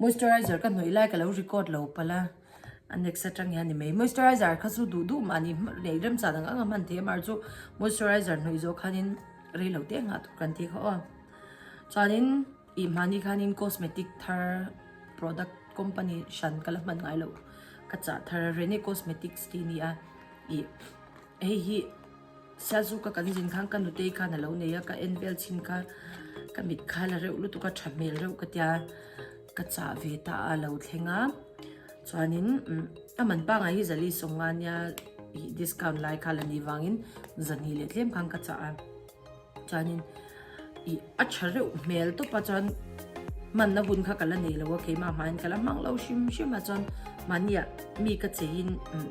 Moisturizer ka hnawih lai ka lo record lo palh a, a next atang hian ni mai. Moisturizer kha chu duh duh mahni nei remchah ang ang a hman thei a, mahse chu moisturizer hnawih zawh khanin rei lo te nghah tur kan ti kha aw. Chuanin ih mahni khanin cosmetic thar product company hran ka la hman ngai loh ka chah thar a, Rene Cosmetics tih a ni a, ih hei hi. Sialzuka kan zin khan ka nutei khan a lo nei a, ka en vel chhin kha ka mit kha la reuh lutuk a, tha hmel reuh ka tia ka chah ve ta a lo thleng a. Chuanin a man pangai hi zali sawmnga nia ih discount lai kha la nih vangin zahnih leh tlem khan ka chah a. Chuanin ih a tha reuh hmel tawp a chuan hmanna hun kha ka la nei lo a keimah hmain ka la hmang lo hrim hrim a chuan mahniah mi ka cheiin umm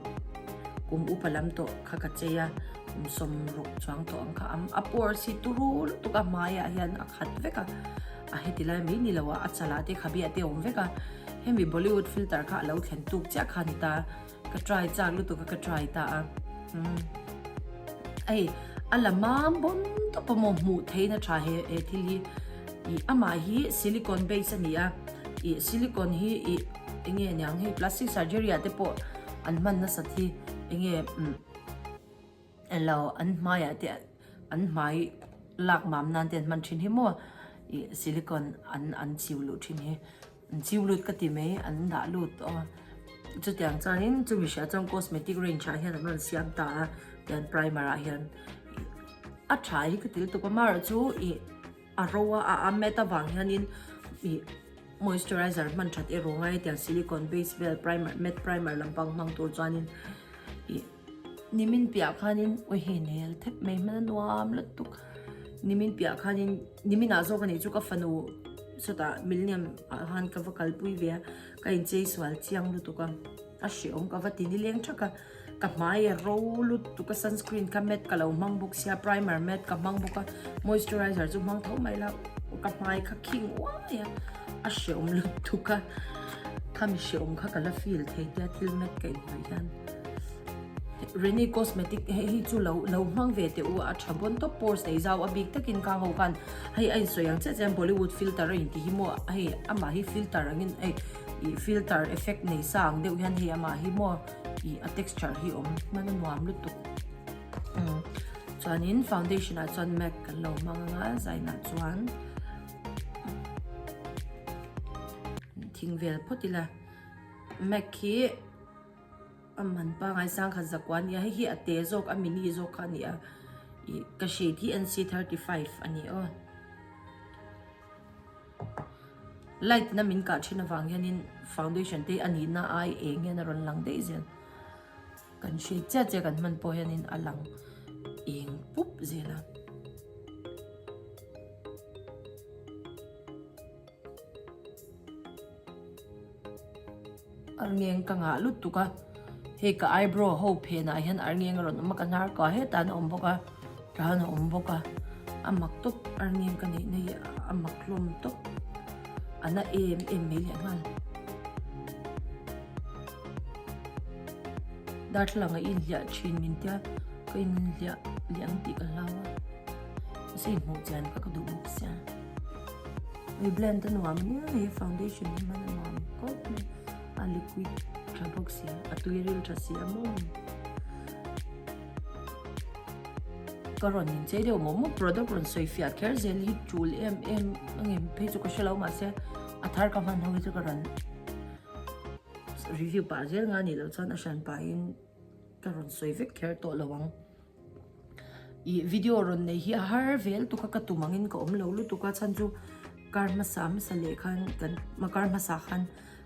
kum upa lam tawh kha ka chei a kum sawmruk chuang tawh ang kha a pawr si turu lutuk a hmaiah hian a khat vek a a heti lai mai ni lo a a chalah te khabiah te a awm vek a hemi bollywood filter kha a lo thlen tuk chiah kha a ni ta. Ka try chak lutuk a ka try ta a umm hei a la mam bawn tawp a maw hmuh theihna tha he he thil hi ih amah hi silicone base a ni a ih silicone hi ih eng nge niang hei plastic surgery ah te pawh an hman nasat hi eng nge umm elo an hmaiah te an hmai lak mam nan te an hman thin hi maw ih silicone an an chiu luh thin hi. An chiu lut ka ti mai, an dah lut tawh a. Chutiang chuanin chumi hriat chuan cosmetic range ah hian an rawn siam ta a, tian primer ah hian a tha hi ka ti lutuk a, amaherawhchu ih a ro a a a matte avang hianin ih moisturizer hman that erawh ngai tiang silicone base vel primer matte primer lampang hmang tur chuanin ih. Nimin piah khanin awi hei nel thep mai hman a nuam lutuk nimin piah khanin nimin ah zawk a nih chu ka fanu sawtah millennium ah khan ka va kalpui ve a ka inchei sual chiang lutuk a a hrehawm ka va ti nileng thak a ka hmai a ro lutuk a sunscreen kha matte ka lo hmang bawk sia primer matte ka hmang bawk a moisturizer chu hmang tho mai la ka hmai kha khing uai a a hrehawm lutuk a khami hrehawm kha ka la feel thei tia thil matte ka inhnawih hian. Renee Cosmetic hei hi chu lo lo hmang ve teh u a tha bawn tawp pores nei zau a bik takin kang ho khan hei a insawi ang chiah chiah Bollywood filter a inti hi maw hei amah hi filter angin hei ih filter effect nei sa ang deuh hian hei amah hi maw ih a texture hi awm hman a nuam lutuk umm chuanin foundation ah chuan mac kan lo hmang anga zainah chuan thing vel phawt ila mac hi. A man pangai sangkhat zakua a ni a, hei hi a te zawk a mini zawk kha a ni a, ih ka shade hi N C 35 a ni aw. Light na min kah thin avang hianin foundation te a nihna ai eng hian a rawn lang daih zel. Kan shade chiah chiah kan hman pawh hianin a lang eng pup zel a. Arngeng ka ngah lutuk a, hei ka eyebrow ho phenah hian arngeng a rawn awm a, ka hnar kua hetah an awm bawk a, tahan a awm bawk a, a mak tawp arngeng ka neih na hi a mak hlawm tawp, a na em em mai leh nghal. Darthlalang a inhliah thin min tia ka inhliah leh ang tih ka hlau a, mahse inhmuh chian kha ka duh bawk sia. Ui blend a nuam nia he foundation hi hman a nuam khawp mai a liquid tha bawk si a tui ril tha si a maw ka rawn in chei deuh maw maw product rawn sawi fiah kher zel hi tul em em a ngem phei chu ka hre lo mahse a thar ka hman ho hi chu ka rawn review pah zel nga nih loh chuan a hran pahin ka rawn sawi vek kher tawh lo ang. Ih video rawn nei hi a har vel tuk a ka tum angin ka awm lo lutuk a chhan chu kar hmasa hmasa leh khan kan kar hmasa khan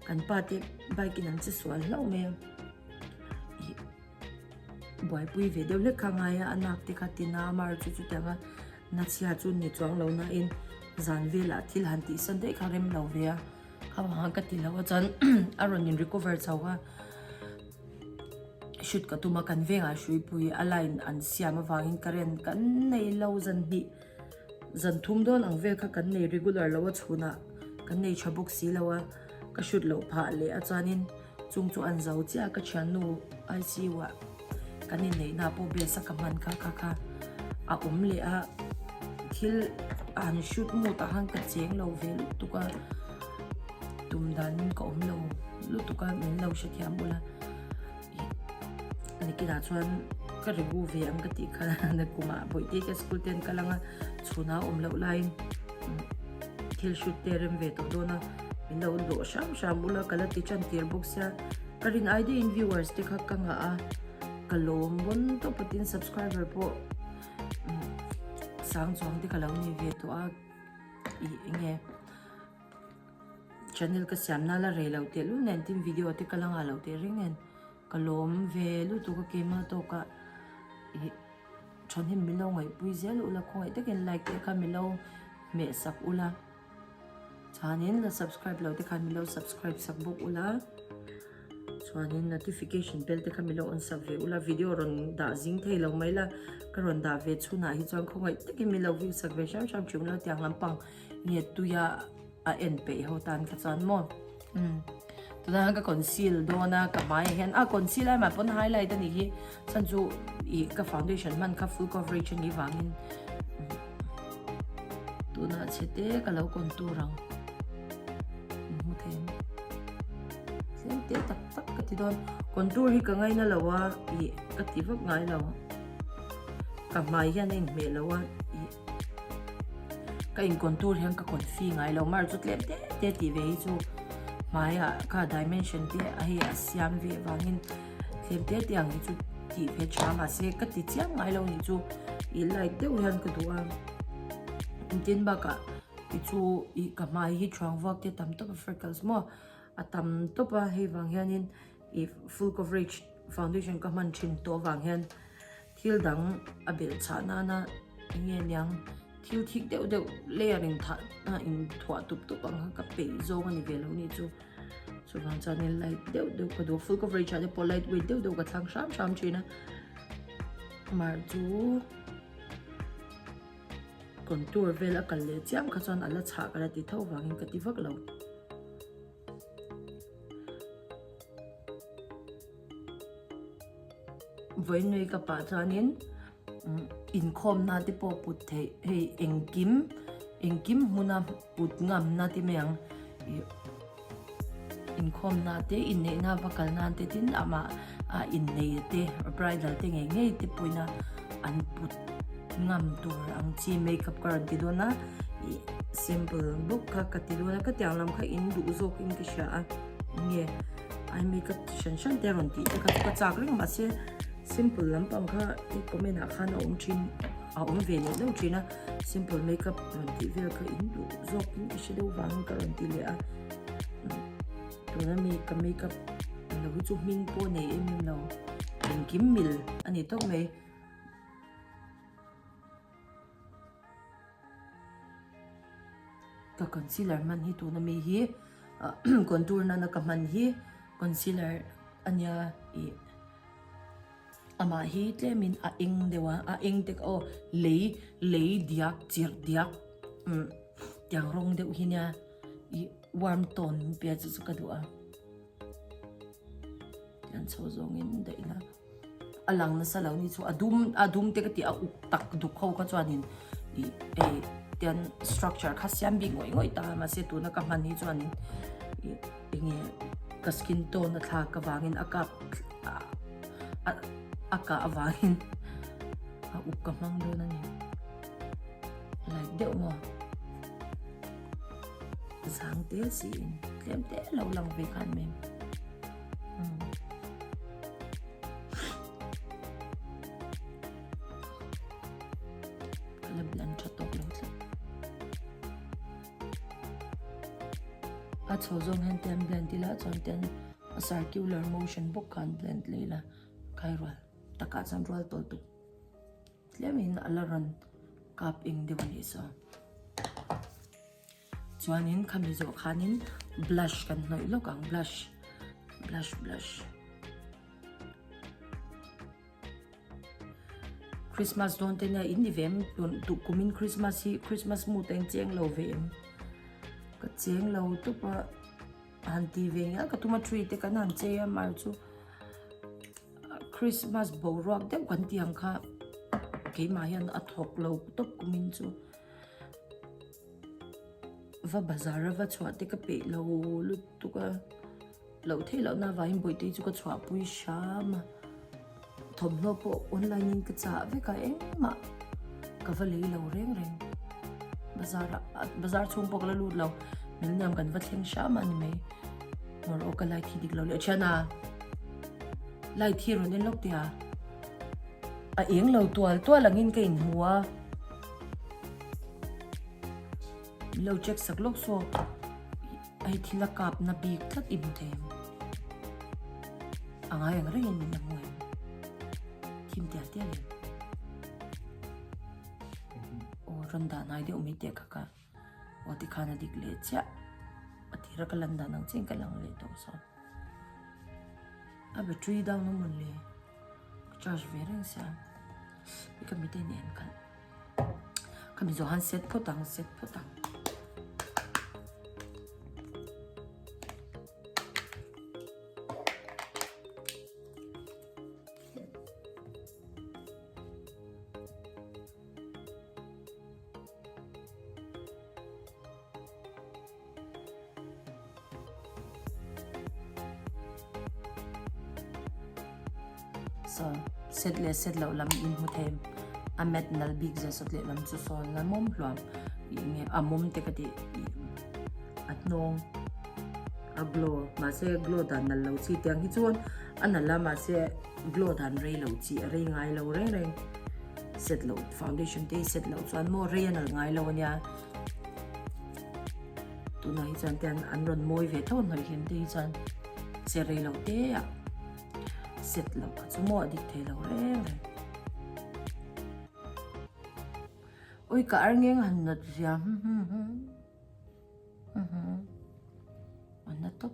kan pa te bike in an che sual hlauh mai a ih buaipui ve deuh hlek kha a ngai a a nak te kha tina a mar chu chutiang a na chhia chu ni chuang lo na in zan velah thil han tih san daih kha rem lo ve a kha vang ka ti lo a chuan a rawn in recover chho a. Shoot ka tum a kan vengah hruipui a line an siam avangin current kan nei lo zan hnih zan thum dawn ang vel kha kan nei regular lo a chhunah kan nei tha bawk si lo a ka shoot loh phah leh a chuanin chung chu an zo chiah a ka thiannu I C U ah kan inneihna pawh base a ka hman kha kha kha a awm leh a thil an shoot mood ah khan ka cheng lo ve lutuk a. tum danin ka awm lo lutuk a min lo hrethiam ula nikinah chuan ka regu ve ang ka tih kha nakumah bawihte ka school te an kal ang a chhunah awm loh laiin thil shoot te rem ve tawh dawn a min lo dawh hram hram ula ka la ti tan tir bawk sia ka rin ai deuhin viewers te kha ka ngah a ka lawm bawn tawp a tin subscriber pawh sang chuang te ka lo nei ve tawh a ih enge channel ka siam na la rei lo teh lul nen tin video te ka la ngah lo teh reng nen ka lawm ve lutuk a keimah tawkah ih thahnem min lo ngaihpui zel ula khawngaih takin like te kha min lo hmeh sak ula chuanin la subscribe lo te khan min lo subscribe sak bawk ula chuanin notification bell te kha min lo on sak ve ula video rawn dah zing thei lo mai la ka rawn dah ve chhunah hi chuan khawngaih takin min lo view sak ve hram hram thin ula tiang lampang nge tuia a en peih ho tan kha chuan maw umm tunah hian ka conceal dawn a ka hmaiah hian a conceal ai mah pawn highlight a nih hi chhan chu ih ka foundation hman kha full coverage a nih vangin tunah chhe te ka lo contour ang hmu thei ang tlem te tak tak ka ti dawn contour hi ka ngaina lo a ih ka ti vak ngai lo ka hmai hian a inhmeh lo a ih. Ka in contour hian ka confi ngai lo mar chu tlem te te tih ve hi chu hmaiah kha dimension te a hei a siam ve avangin tlem te te ang hi chu tih ve tha mahse ka ti chiang ngai lo nih chu ih light deuh hian ka duh a tin bakah ti chu ih ka hmai hi thuang vuak te tam tawp a freckles maw a tam tawp a hei vang hianin ih full coverage foundation ka hman thin tawh avang hian. Thil dang a belh chah nana eng nge niang thil thik deuh deuh layer in thah a in thuah tup tup ang kha ka peih zawng a ni ve lo ni chu chuvang chuanin light deuh deuh ka duh full coverage ah te pawh light weight deuh deuh ka thlang hram hram thin a mar chu contour vel a kal leh chiam kha chuan a la chhah ka la ti tho vangin ka ti vak lo. Vawiin ka pah chuanin inkhawmna te pawh put theih hei engkim engkim hmuna put ngamna te mai ang ih inkhawmna te inneihna va kal nan te tin amah a inneih te bridal te ngei ngei te pawhin a an put ngam tur ang chi makeup ka rawn ti dawn a ih simple bawk kha ka ti dawn a ka tiang lam kha in duh zawkin ka hria a nge. Ai makeup chi hran hran te a rawn tih te kha chu ka chak reng mahse simple lampang kha i comment ah khan a awm thin a awm ve leh deuh thin a simple makeup rawn tih vel kha in duh zawk in ka hre deuh vangin ka rawn ti leh a tuna mi ka makeup lo hi chu hming pawh nei em em lo engkim mil a ni tawp mai. Ka concealer hman hi tuna mi hi contour nana ka hman hi concealer ania ih amah hi tlemin a eng deuh a a eng te aw lei lei diak chirh diak umm tiang rawng deuh hi nia ih warm tone min pe a chu chu ka duh a tiang chho zawngin daih ila. a lang nasa lo ni chu a dum a dum te ka tih a uk tak duk ho kha chuanin ih hei tian structure kha siam bik ngawih ngawih ta a mahse tuna ka hman hi chuanin ih enge ka skin tone a thlak avangin a kap a a kah avangin a uk ka hmang dawn a ni light deuh maw zang te siin tlem te lo lang ve khan mai. Ka la blend tha tawk lo tlat. A chho zawng hian tian blend ila chuan tian a circular motion bawk khan blend leh ila khai rual takah chuan rual tawl tuk tlemin a la rawn kap eng deuh a nih saw. Chuanin khami zawh khanin blush kan hnawih lawk ang blush blush blush Christmas dawn te nia in ni ve em tun duh kumin Christmas hi Christmas mood a incheng lo ve em ka cheng lo tawp a han ti ve ngial ka tum a tree te kan han chei a mar chu Christmas boruak deuh kan tih ang kha keimah hian a thawk lo tawp kumin chu. Va bazar a va chhuah te ka peih lo lutuk a, loh theih loh na avangin bawihte chu ka chhuahpui hram a, thawmhnaw pawh online in ka chah vek a engmah ka va lei lo reng reng bazar ah bazar chhung pawh ka la lut lo milniam kan va thleng hram a ni mai ngawr aw ka light hi dik lo leh thian a light hi rawn en lawk teh a a eng lo tual tual angin ka inhmu a. Min lo check sak lawk saw hei thil a kap na bik tlat i hmu thei em? A ngai ang reng in min la hmu em? Thim tial tial em? Aw rawn dah hnai deuh mai teh kha ka aw tikhan a dik leh chiah a tira ka lan dan ang chiah in ka lang leh tawh saw a battery down a mawn le ka charge ve reng sia ka mite in en khalh. Khami zawh han set phawt ang set phawt ang. Saw set leh set loh lam in hmu thei a mat nal bik zia sawt leh lam chu saw la mawm hluam ih nge a mawm te ka tih ih a hnawng a glow mahse glow dan nal lo chi tiang hi chuan a nal a mahse glow dan rei lo chi a rei ngai lo reng reng set loh foundation te hi set loh chuan maw rei a nal ngai lo ania. Tunah hi chuan tian an rawn mawi ve tho hnawih hlim te hi chuan che rei lo te ah set loh kha chu maw a dik thei lo reng reng. Ui ka ar ngeng han nat zia hum hum hum hum a na tawp.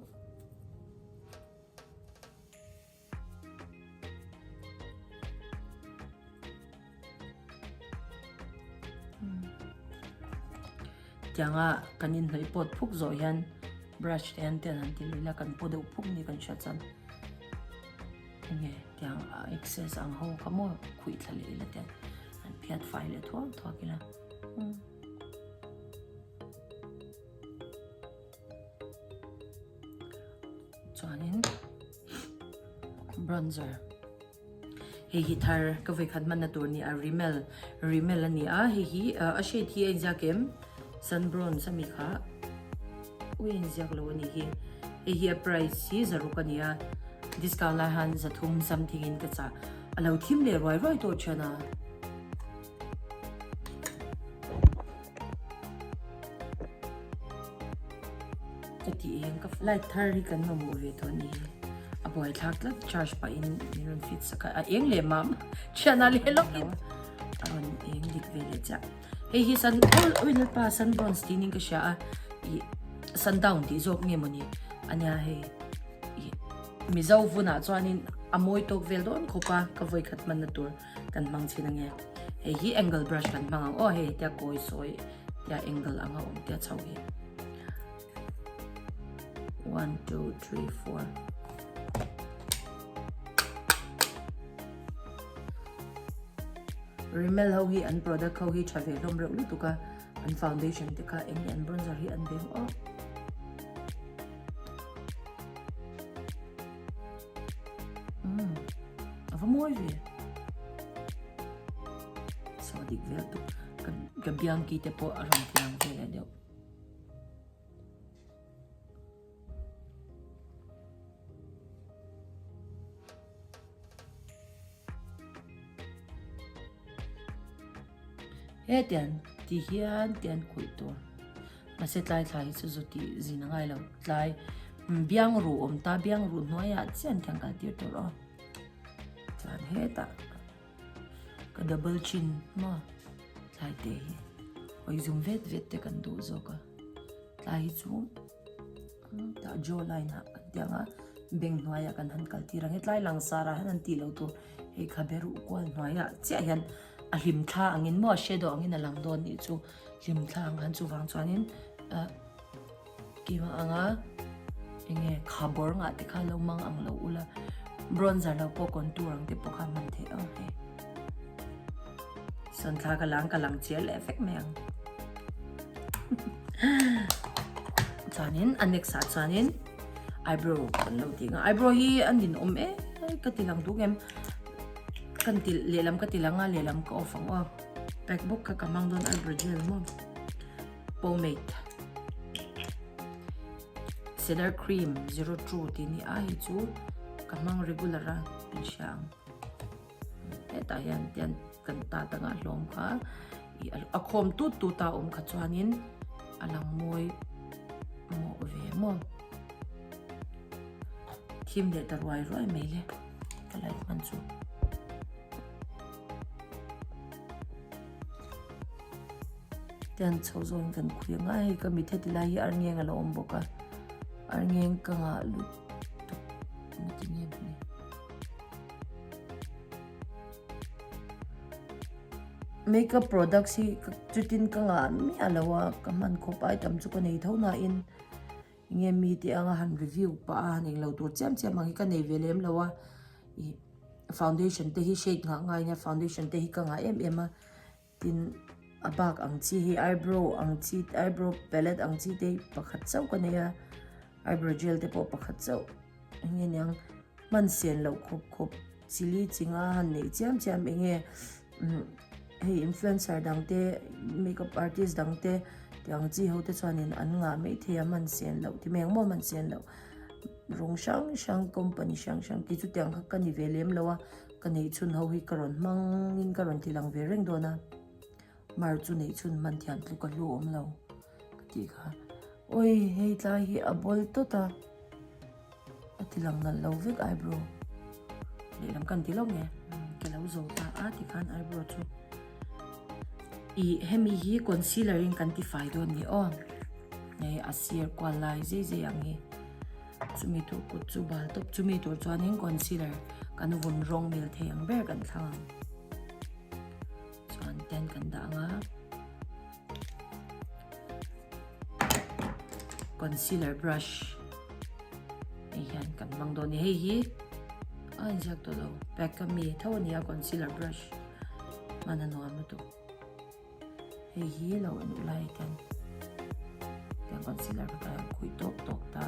Tianga kan inhnawih pawt phuk zawh hian brush te hian ten han ti lui la kan paw deuh phuk ni kan hriat chuan enge tiang a excess ang ho kha maw khuih thla leh ila tiang an phiat fai leh thuak thuak ila. Chuanin bronzer hei hi thar ka vawi khat hmanna tur ni a Rimmel Rimmel a ni a hei hi a shade hi a inziak em sun bronze a mi kha ui a inziak lo a ni hi hei hi a price hi zaruk a ni a discount lai han zathum something in ka chah a lo thim leh ruai ruai tawh thian a. Ka tih hian ka light thar hi kan mamawh ve tawh a ni hi a buai thlak tlat charge pah in min rawn fit sak a a eng leh mam thian a leh lawk in a rawn eng dik ve leh chiah hei hi sun ui lalpa sun bronze tih in ka hria a ih sundown tih zawk nge mawni ania hei ih mizo vunah chuanin a mawi tawk vel dawn khawp a ka vawikhat hmanna tur. Kan hmang chin ange. Hei hi angle brush kan hmang ang aw hei tia kawi sawi tia angle anga awm tia chho hi. 1 2 3 4 Rimmel ho hi an product ho hi tha ve hlawm reuh lutuk a an foundation te kha eng nge an bronzer hi an beng aw. Umm a va mawi ve saw dik vel tuk ka ka biang ki te pawh a rawn ti lang ve leh deuh Hetiang ti hian tian khuih tur. Mahse tlai thla hi chu zu tih zin a ngai lo. Tlai biang ruh awm ta biang ruh hnuaiah chian tiang kal tir tur aw. Chuan hetah ka double chin maw tlai te hi hawi zum vet vet te kan duh zawk a. Tlai hi chu tah jaw line ah kan ti ang a beng hnuaiah kan han kal tir ang. Hetlai langsar ah hian an tih loh tur hei khabe ruh kual hnuaiah chiah hian a hlim thla angin maw a shadow angin a lang dawn nih chu hlim thla ang khan chuvang chuanin ah kima anga enge kha bawr ngah te kha lo mang ang lo ula bronzer lo pawh contour ang te pawh kha hman theih ang hei sawn thla ka lang ka lang chiah leh vek mai ang. Chuanin a next ah chuanin eyebrow kan lo tih ang a, eyebrow hi a ninawm em ka ti lang duk em, kan ti lehlam ka ti lang a lehlam ka off ang aw, pack bawk kha ka hmang dawn eyebrow gel maw pomade cedar cream 02 tih ni a hei chu ka hmang regular a in hria ang. Hetah hian tian kan tat anga hlawm kha ih a khawm tut tut a awm kha chuanin a lang mawi mawh ve maw thim leh ta ruai ruai mai le ka light hman chu. Tian chho zawngin kan khui anga hei ka mit heti lai hi arngeng a lo awm bawk a arngeng ka ngah lutuk engtin nge maw ni. Makeup products hi chutin ka ngah miah lo a ka hman khawp ai tam chu ka nei tho nain enge mi te anga han review pah a han englo tur chiam chiam ang hi ka nei ve lem lo a ih foundation te hi shade nghah ngai nia foundation te hi ka ngah em em a tin a bak ang chi hi eyebrow ang chi eyebrow palette ang chi te hi pakhat chauh ka nei a eyebrow gel te pawh pakhat chauh enge niang. Hman sen loh khawp khawp chili chinga han neih chiam chiam enge hei influencer dang te makeup artist dang te tih ang chi ho te chuanin an ngah mai thei a hman sen loh ti mai ang maw hman sen loh rawng hrang hrang company hrang hrang tih chu tiang kha ka ni ve lem lo a ka neih chhun ho hi ka rawn hmangin ka rawn ti lang ve reng dawn a mar chu neih chhun hman thiam tluk a hlu awm lo ka tih kha awi hei tlai hi a bawl tawt a. A ti lang nalh lo vek eyebrow lehlam kan ti lo nge ka lo zo ta a tikhan eyebrow chu ih hemi hi concealer in kan ti fai dawn ni aw hei a sir kual lai zai zai ang hi chumi tur kut chu bal tawp chumi tur chuanin concealer kan vun rawng mil thei ang ber kan thlang ang chuan ten kan dah ang a. Concealer brush hei hian kan hmang dawn a ni hei hi a inziak tawh lo pack a mi tho a ni a concealer brush hman a nuam lutuk hei hi lo en ulai hian tiang concealer kha ka khuih tawk tawk ta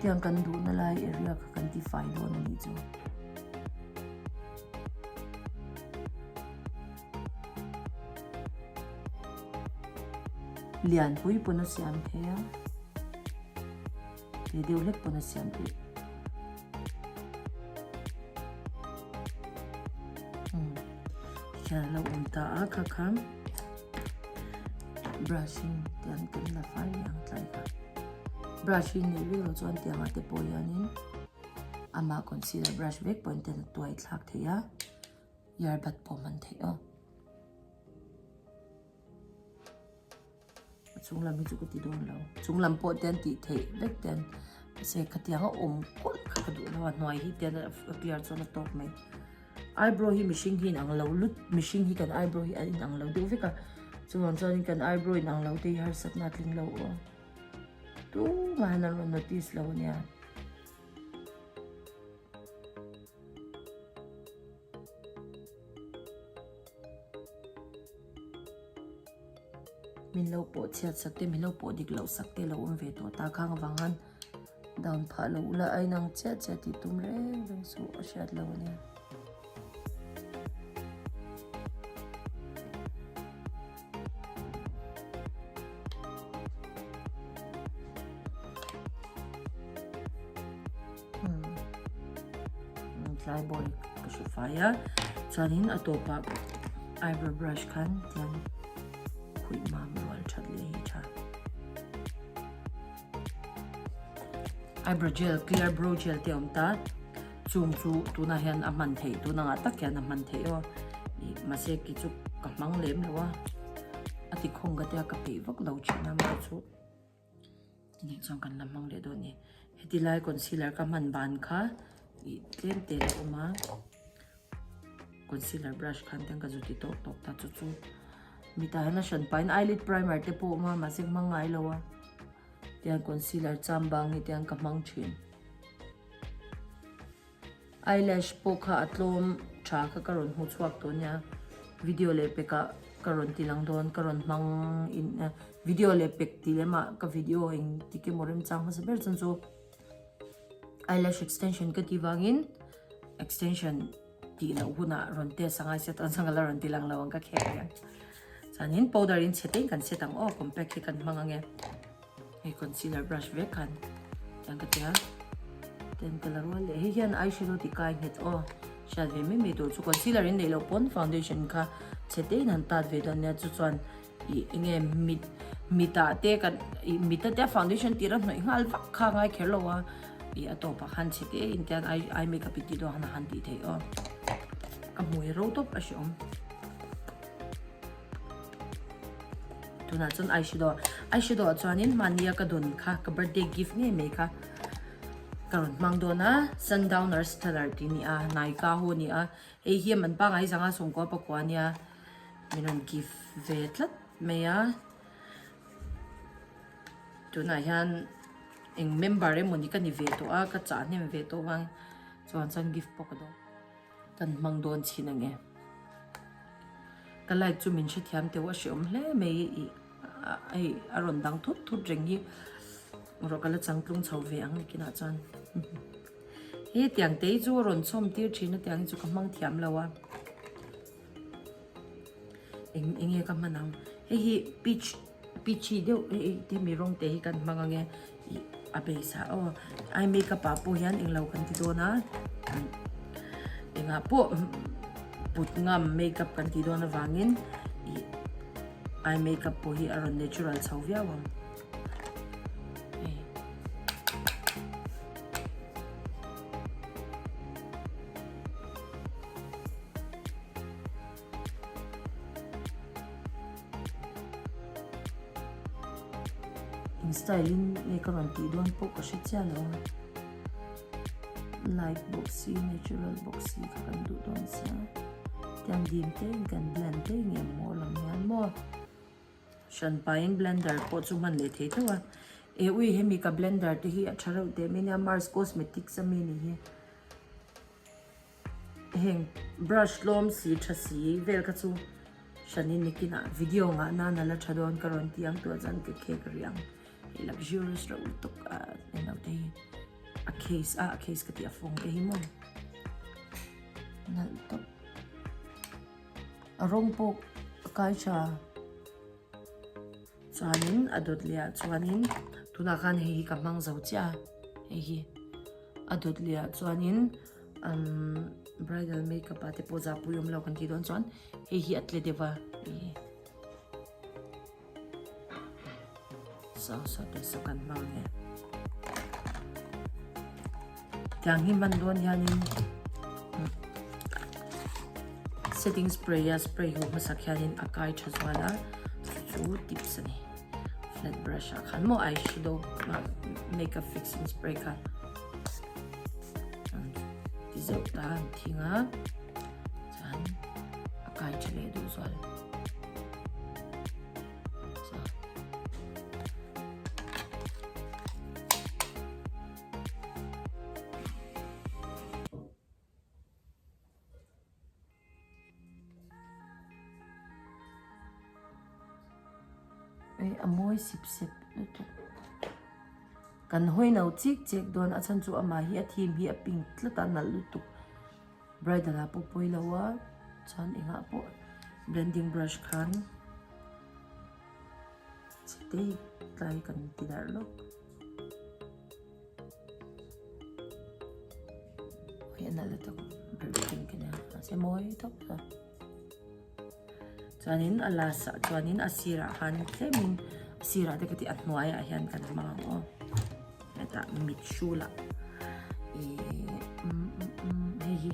tiang kan duhna lai area kha kan tifai dawn a nih chu. Lianpui pawn a siam thei a, tui deuh hlek pawn a siam theih. Tikhian a lo awm ta a kha kha brush in tiang kan la fai leh ang tlai kha. Brush hi neih vek loh chuan tiangah te pawh hianin Amah concealer brush vek pawhin ten a tuai thlak theih a, earbud pawh hman theih aw. A chung lam hi chu ka ti dawn lo. Chung lam pawh ten tih theih vek ten mahse khatiang a awm kulh kha ka duh lo a, hnuai hi ten a clear chuan a tawk mai. Eyebrow hi mihring hi inang lo lut, mihring hi kan eyebrow hi a inang lo deuh vek a, chuvang chuanin kan eyebrow inang lo te hi harsatna a tling lo aw. Tumah hian an rawn notice lo ania. Min lo pawh chhiat sak te, min lo pawh dik loh sak te lo awm ve tawh ta khang avang khan down phah lo ula a inang chiah chiah tih tum reng reng suh a hriat lo ania. Tlai bawi ka hre fai a chuanin a tawpah eyebrow brush khan tian khuih mam rual that leh hi tha eyebrow gel clear brow gel te awm ta chung chu tunah hian a hman theih tun angah tak hian a hman theih aw ih mahse ki chu ka hmang lem lo a a ti khawng ka tia ka peih vak lo thin a mahse chu tinah chuan kan la hmang leh dawn a ni heti lai concealer ka hman ban kha ih tlem te a awm a concealer brush khan ten ka zu ti tawk tawk ta chu chu mitah hian a hran pahin eyelid primer te pawh a awm a mahse ka hmang ngai lo a. Tiang concealer cham bang hi tiang ka hmang thin. Eyelash pawh kha a tlawm tha kha ka rawn hmu chhuak tawh nia. Video leh pekah ka rawn ti lang dawn ka rawn hmang in video leh pek tih lemah ka video eng tik emaw remchang hmasa ber chuan chu eyelash extension ka tih vangin extension tih loh hunah rawn test a ngai sia chuan chuan ka la rawn ti lang lo ang ka khek hian chuanin powder in chhe te in kan set ang aw compact hi kan hmang ange. Hei concealer brush vek khan tiang ka tia ten ka la rual leh hei hian eyeshadow ti kai nghet aw hriat ve mai mai tur chu concealer in neih loh pawn foundation kha chhe te in han tat ve dawn nia chu chuan ih enge mit mitah te kan ih mit a te foundation tir a hnawih nghal vak kha a ngai kher lo a ih a tawpah khan chhe te in tian eye eye makeup i tih dawn khan a han tih theih aw ka hmui ro tawp a hreawm. Tunah chuan eyeshadow eyeshadow ah chuanin mahnia ka dawn kha ka birthday gift ngei mai kha ka rawn hmang dawn a sundowner stellar tih a ni a Nykaa ho a ni a hei hi a man pangngai zanga sawmkua pakua a nia min rawn gift ve tlat mai a tunah hian eng member emawni ka ni ve tawh a ka chah hnem ve tawh vang chuan chuan gift pawh ka dawng. Kan hmang dawn chin ang e. Ka light chu min hrethiam teuh a hreawm hle mai i hei a rawn dang thut thut reng hi rawh ka la changtlung chho ve ang nikinah chuan he tiang te hi chu a rawn chhawm tir thin a tiang hi chu ka hmang thiam lo a eng enge ka hman ang hei hi peach peachy deuh hei hemi rawng te hi kan hmang ang e. Ih a base ah aw eye makeup ah pawh hian englo kan ti dawn a engah pawh put ngam makeup kan tih dawn avangin ih eye makeup pawh hi a rawn natural chho viau ang hei. Eng style in nge ka rawn tih dawn pawh ka hre chiah lo a light bawk si natural bawk si kha kan duh dawn sia tiang dim te in kan blend te nge maw lang hian maw hran pahin blender pawh chu hman leh thei tho a eh ui hemi ka blender te hi a tha reuh teh mai nia mars cosmetics ami ni hi. Heng brush tlawm si tha si vel kha chu hranin nikinah video ngah nan a la tha dawn ka rawn ti ang tûah chuan ka khek rih ang hei luxurious reuh lutuk a englo te hi a case a a case ka tih a fawng te hi maw nalh tawp a rawng pawh a kai tha. Chuanin a dawt leh ah chuanin tunah khan hei hi ka hmang zo chiah a hei hi a dawt leh ah chuanin umm bridal makeup ah te pawh zahpui awm lo kan tih dawn chuan hei hi a tle deuh a hei hi saw saw te saw kan hmang ang e tiang hi hman dawn hianin setting spray a spray ho hmasak hianin a kai tha zual a chu chu tips a ni flat brush ah khan maw eyeshadow makeup fixing spray kha ti zeuh ta an thing a chuan a kai tha leh duh zual. Ei a mawi sip sep lutuk kan hawi no chik chek dawn a chhan chu amah hi a theme hi a pink tlat a nalh lutuk bridal ah pawh pawi lo a chuan engah pawh blending brush khan chhe tlai kan ti darh lawk. Hei a nalh lutuk berh pink a nia mahse mawi tawp a chuanin a last ah chuanin a sirah khan tlemin a sirah te ka tih a hnuaiah hian kan hmang ang aw hetah mit hrulah ihh umm umm hei hi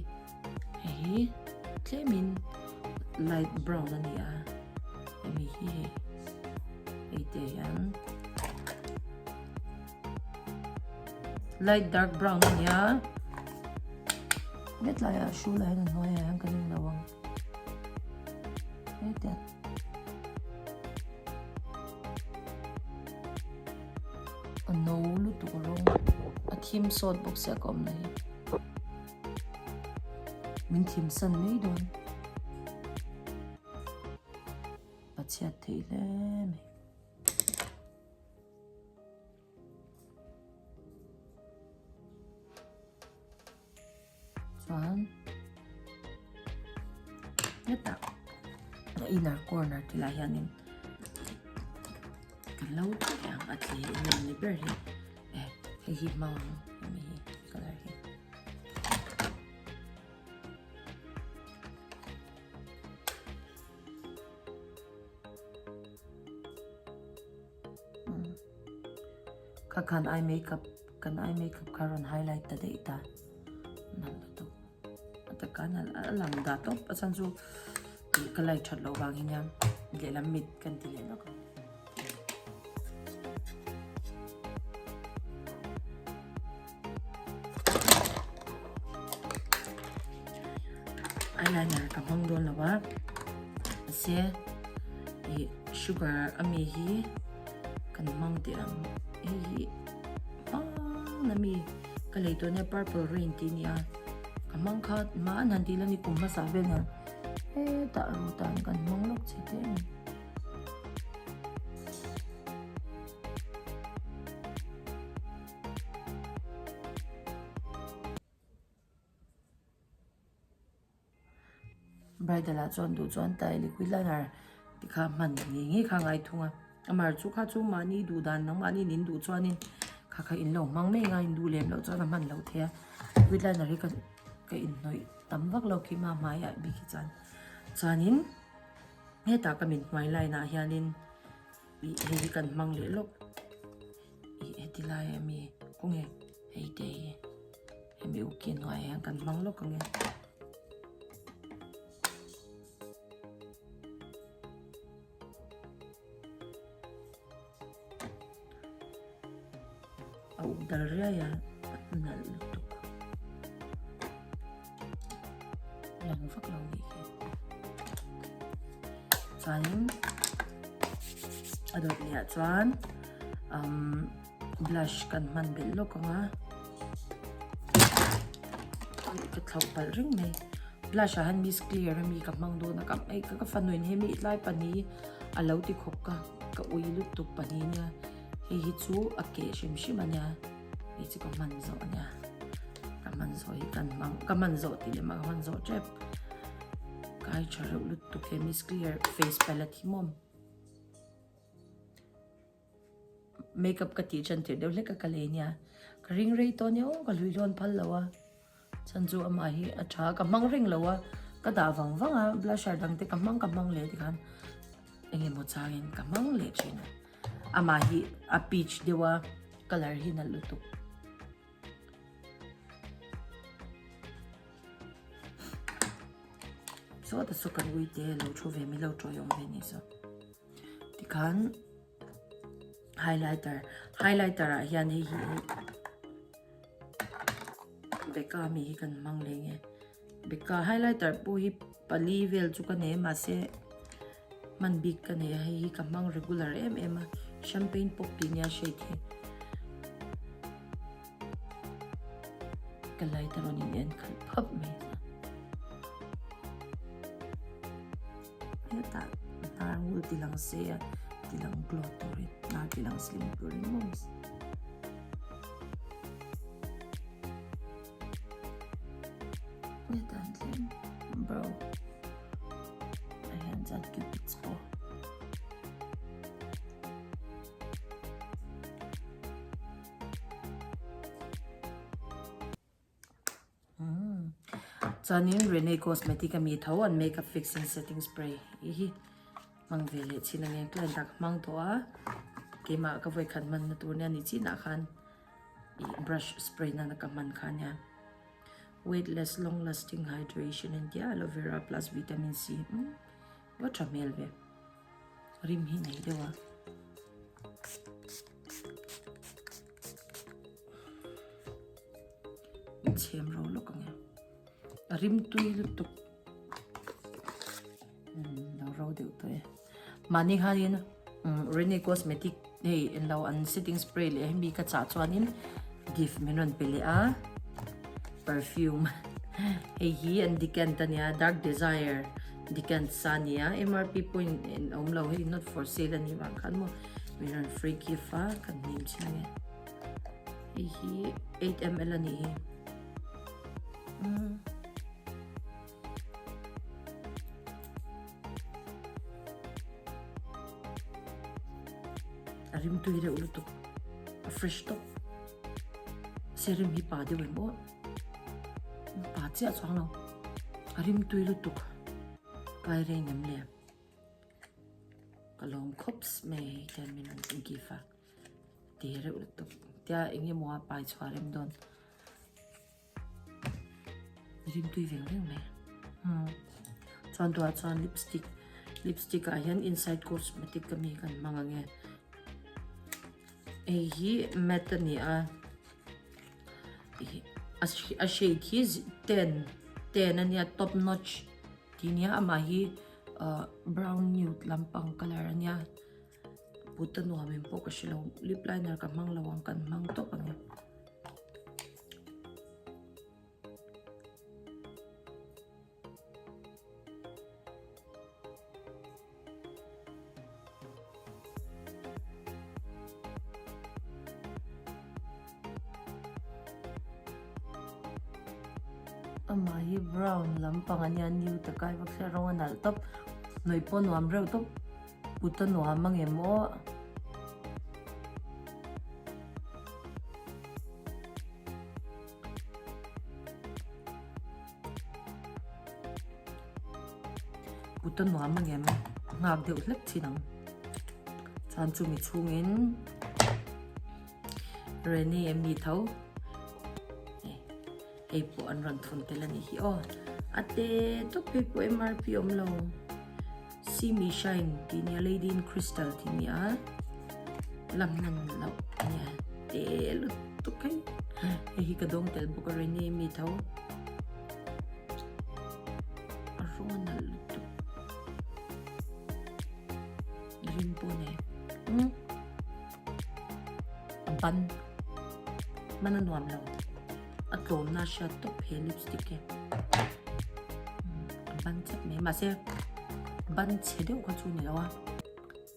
hei hi tlemin light brown a ni a hemi hi hei hei te hian. Light dark brown a nia hetlai ah hrul ah hian a hnuai ah hian kan inlo ang hetiang a no lutuk rawng a thim sawt bawk sia ka awmna hi min thim san mai dawn. a chhiat theih hle mai. Chuan hetah a inner corner tih lai hianin kan lo tih ang a tle em em ni ber hi eh hei hi hmang ang hemi hi colour hi. Kha khan eye makeup kan eye makeup kha rawn highlight ta daih ta nalh lutuk a taka nalh a lang dah tawp a chhan chu ih ka light that loh vang hi nia lehlam mit kan ti leh lawk ang. Eyeliner ka hmang dawn lo a mahse ih sugar ami hi kan hmang teh ang hei hi hmang ami ka lei tawh nia purple rain tih a ni a ka hmang kha hma an han tih la ni kum hmasa vel hian hetah rawt ah kan hmang lawk che teh a ni. Bridal ah chuan duh chuan tai liquid liner te kha hman ngei ngei kha a ngai thung a amah chu kha chu mahni duh dan nang mahni in duh chuanin kha kha in lo hmang mai ang a in duh lem loh chuan a hman loh theih a liquid liner hi ka ka inhnawih tam vak lo khi hma hmaiah bik hi chuan chuanin hetah ka mit hnuai line ah hianin ih hei hi kan hmang leh lawk. Ih heti lai a mi khawnge hei te hi hemi uk hi hnuaiah hian kan hmang lawk ang e. A uk dal riai a a nalh lutuk lang vak lo nih khi chuanin a dawt leh ah chuan umm blush kan hman belh lawk ang a ka thlauh palh reng mai blush ah hian miss clear ami ka hmang dawn a ka ka fanu in hemi tlai pahnih a lo ti khawp ka ka ui lutuk pahnih nia hei hi chu a keh hrim hrim a nia. Hei chu ka hman zawh a nia ka hman zawh hi kan hmang ka hman zawh tih leh mah ka hman zawh tep kai tha reuh lutuk he miss clear face palette hi maw makeup ka tih tan tirh deuh hlek a ka lei nia ka ring rei tawh nia aw ka hlui hlawn phal lo a chhan chu amah hi a tha ka hmang reng lo a ka dah vang vang a blusher dang te ka hmang ka hmang leh tikhan eng emaw changin ka hmang leh thin a. Amah hi a peach deuh a colour hi nalh lutuk. Sawta saw kan ui te lo thu ve mai lo tawiawm ve ni saw. Tikhan highlighter highlighter ah hian hei hi Becca mi hi kan hmang leh nge. Becca highlighter pawh hi pali vel chu ka nei a mahse hman bik ka nei a hei hi ka hmang regular em em a champagne pop tih nia shade hi ka light a rawn in en khalh phap mai hetah hnar ngul ti lang se a ti lang glow turin hnar ti lang slim turin maw. Hetah an thleng bro ah hian chuan cupid's bow chuanin Renee Cosmetic ami tho an makeup fixing setting spray tih hi hmang ve leh chin ang e client ah ka hmang tawh a keimah ka vawikhat hmanna tur nia ni chinah khan. ih brush spray nana ka hman kha ania weightless long lasting hydration an tia aloe vera plus vitamin C umm va tha hmel ve rim hi nei deuh a. Chhem ro lawk ang e a rim tui lutuk. Lo ro deuh tawh e. Mahni khanin Renee Cosmetic hei en lo an setting spray leh hemi ka chah chuanin gift min rawn pe leh a perfume hei hi an decant ania Dark Desire. Decant sa nia MRP pawh in awm lo hei not for sale a nih vang khan maw min rawn free gift a kan hnim chin ange hei hi 8 ml a nih hi umm a rim tui reuh lutuk a fresh tawp se rim hi pa deuh em aw. Pa chiah chuang lo a rim tui lutuk pai reng em le ka lawm khawp mai hei hian min rawn gift a ti reuh lutuk tia eng emaw a pai chhuah rem dawn rim tui veng veng mai chuan tunah chuan lipstick lipstick ah hian inside cosmetic a mi kan hmang ang e hei hi matte a ni a. A shade hi ten ten a nia top notch tih nia amah hi ahh brown nude lampang colour a nia put a nuam em pawh ka hre lo lip liner ka hmang lo ang kan hmang tawp ang e. Amah hi brown lampang a nia new taka i vak sia rawng a nalh tawp hnawih pawh nuam reuh tawp kut a nuam ang em aw. Kut a nuam ang em nghak deuh hlek thin ang chuan chumi chhungin Rene em ni tho hei pawh an rawn thun tel a nih hi aw a te tawp phei pawh MRP awm lo Simi Shine tih nia Lady in Crystal tih nia la hman loh a nia te lutuk hei hei hi ka dawng tel bawk a Rene mi tho a rawng a nalh lutuk rim pawh nei umm a ban hman a nuam lo a tlawmna a hriat tawp he lipstick hi a ban chep mai mahse ban chhe deuh kha chu ni lo a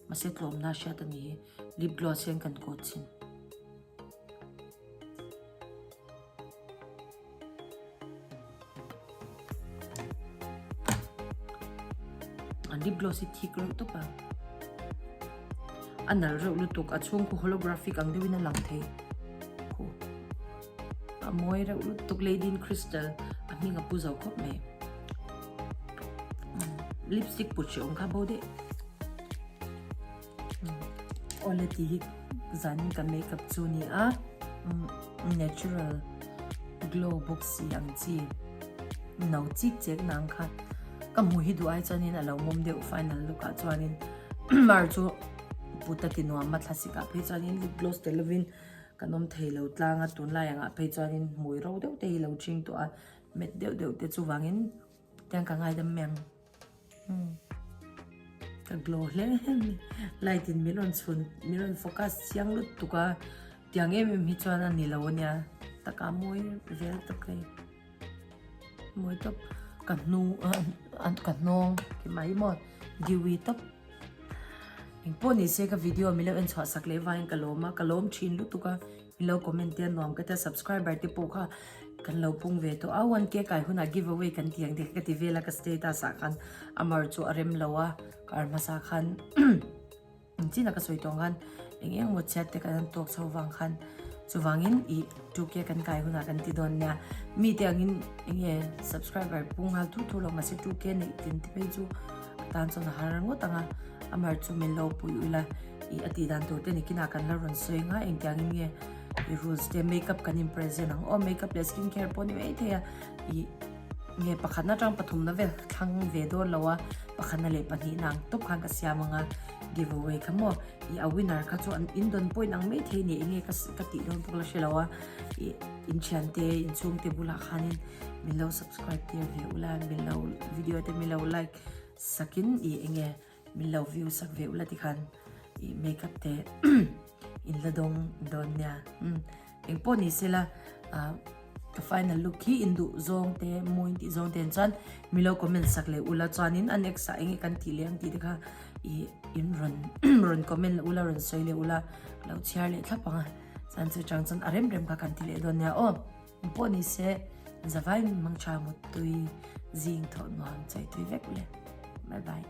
mahse tlawmna a hriat a ni hi lip gloss hian kan coat chhin. An lip gloss hi thik reuh tawp a a nalh reuh lutuk a chhung khu holographic ang deuhin a lang thei khu a mawi reuh lutuk lady in crystal a hming a pu zo khawp mai lipstick put hreh awm kha bo daih. Awle tih hi zanin ka makeup chu a ni a natural glow bawk si ang chi no chik chek na ang kha ka hmuh hi duh ai chuanin a lo mawm deuh final look ah chuanin mar chu put a ti nuam a thlasik ah phei chuanin lip gloss tel lovin kan awm thei lo tlang a tunlai angah phei chuanin hmui ro deuh te hi lo ching tawh a met deuh deuh te chuvangin tiang ka ngaidam mai ang. Ka glow hle mai light in min rawn chhun min rawn focus chiang lutuk a tiang em em hi chuan a ni lo ania taka mawi vel tawp hei mawi tawp ka hnu ka hnawng ti mai maw dewy tawp engpawh ni se ka video min lo en chhuah sak leh vangin ka lawm a ka lawm thin lutuk a. Min lo comment te a nuam ka tia subscriber te pawh kha kan lo pung ve tawh a 1k kai hunah give away kan ti ang te ka ti vel a ka status ah khan a mar chu a rem lo a kar hmasa khan engchin a ka sawi tawh ang khan eng eng emaw chhiat te kan han tawk chho vang khan chuvangin ih 2k kan kai hunah kan ti dawn nia mi te angin eng nge subscriber pung nghal thu thu lo mahse 2k neih tlin te phei chu ka tan chuan a har ngawt ang a a mar chu min lo pui ula. Ih a tih dan tur te nikinah kan la rawn sawi ang a engtiangin nge ih rules te makeup kan in present ang aw makeup leh skin care pawh ni mai thei a ih nge pakhatna atang pathumna vel thlang ve dawn lo a pakhatna leh pahnihna ang tawp khan ka siam ang a give away kha maw ih a winner kha chu an in dawn pawhin ang mai thei a ni enge ka ka tih dawn pawh ka la hre lo a ih inthiante inchhungte bulah khanin min lo subscribe tir ve ula min lo video te min lo like sakin ih enge. Min lo view sak ve ula tikhan ih makeup te in la dawng dawn nia. Umm engpawh ni sela ah ka final look hi in duh zawng te mawi in tih zawng te chuan milo comment sak leh ula chuanin a next ah enge kan tih leh ang tih te kha ih in rawn rawn comment leh ula rawn sawi leh ula lo chhiar leh thlap ang a chuan chu chang chuan a rem rem kha kan ti leh dawn nia aw pawh ni se zavai mangtha muttui zing thawh nuam chaitui vek ule bye bye.